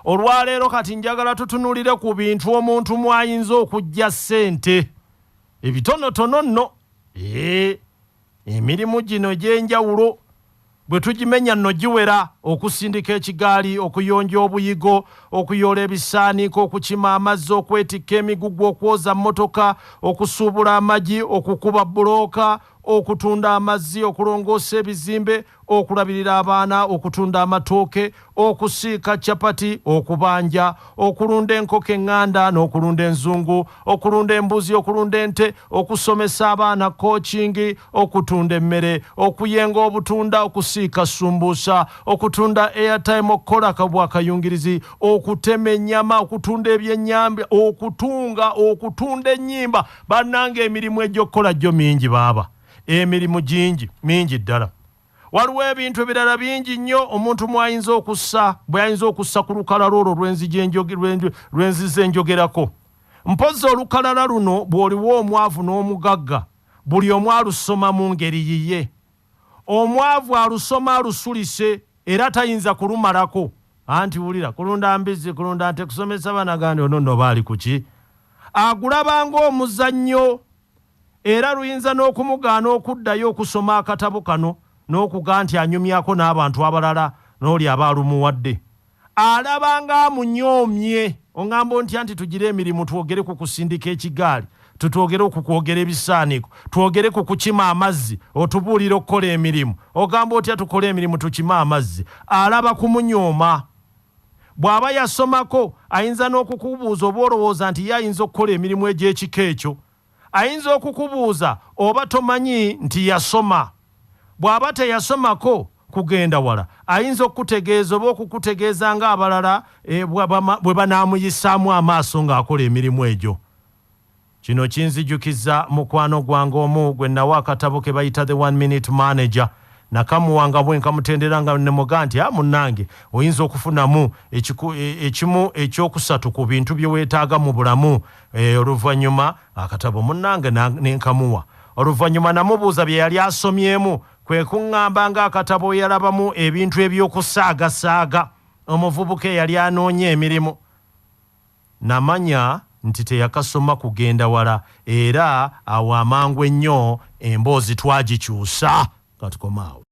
Olwaleero kati njagala tutunulire ku bintu omuntu mw'ayinza okuggya ssente ebitonotono nno. Ee, emirimu gino egy'enjawulo bwe tugimenya nno giwera, okusindika ekigaali, okuyonja obuyigo, okuyoola ebisaaniiko, okukima amazzi, okwetikka emigugu, okwoza mmotoka, okusuubula amagi, okukuba bbulooka, okutunda amazzi, okulongoosa ebizimbe, okulabirira abaana, okutunda amatooke, okusiika capati, okubanja, okulunda enkoko eŋŋanda n'okulunda enzungu, okulunda embuzi, okulunda ente, okusomesa abaana coaching, okutunda emmere, okuyenga obutunda, okusiika sumbuusa, okutunda airtime, okukola akabwakayungirizi, okutema ennyama, okutunda ebyennyanja, okutunga, okutunda ennyimba. Bannange, emirimu egy'okukola gyo mingi baaba, emirimu gingi mingi ddala. Waliwo ebintu ebirala bingi nnyo omuntu mwayinza okussa, bw'ayinza okussa ku lukalala olwo lwenziza enjogerako. Mpozzi olukalala luno bw'oliwa omwavu n'omugagga, buli omu alusoma mu ngeri yiye. Omwavu alusoma alusulise era tayinza kulumalako, anti wulira kulunda mbizzi, kulunda nte, kusomesa baana, gandi ono nno baali kuki, agulaba ng'omuzannyo era luyinza n'okumugaana okuddayo okusoma akatabo kano n'okuga nti anyumyako n'abantu abalala. N'oli aba alumuwadde alaba ng'amunyoomye. Oŋŋamba ontya nti tugire emirimu, twogere ku kusindika ekigaali, tutwogere ku kwogera ebisaaniiko, twogere ku kukima amazzi, otubuulira okukola emirimu, ogamba otya tukole emirimu tukime amazzi? Alaba kumunyooma. Bw'aba yasomako ayinza n'okukubuuza oba olowooza nti ye ayinza okukola emirimu egy'ekika ekyo. Ayinza okukubuuza oba tomanyi nti yasoma. Bw'aba teyasomako kugenda wala, ayinza okukutegeeza oba okukutegeeza ng'abalala bwe banaamuyisaamu amaaso ng'akola emirimu egyo. Kino kinzijukiza mukwano gwange omu gwe nawa akatabo ke bayita The One Minute Manager. Nakamuwa nga bwe nkamutendera nga nemuga nti, "A munnange, oyinza okufunamu ekimu ekyokusatu ku bintu bye weetaaga mu bulamu." Oluvannyuma akatabo munnange nenkamuwa. Oluvannyuma namubuuza bye yali asomyemu, kwe kuŋŋamba ng'akatabo yalabamu ebintu eby'okusaagasaaga omuvubuka eyali anoonya emirimu. Namanya nti teyakasoma kugenda wala, era awo amangu ennyo emboozi twagikyusa. Katukomaawo.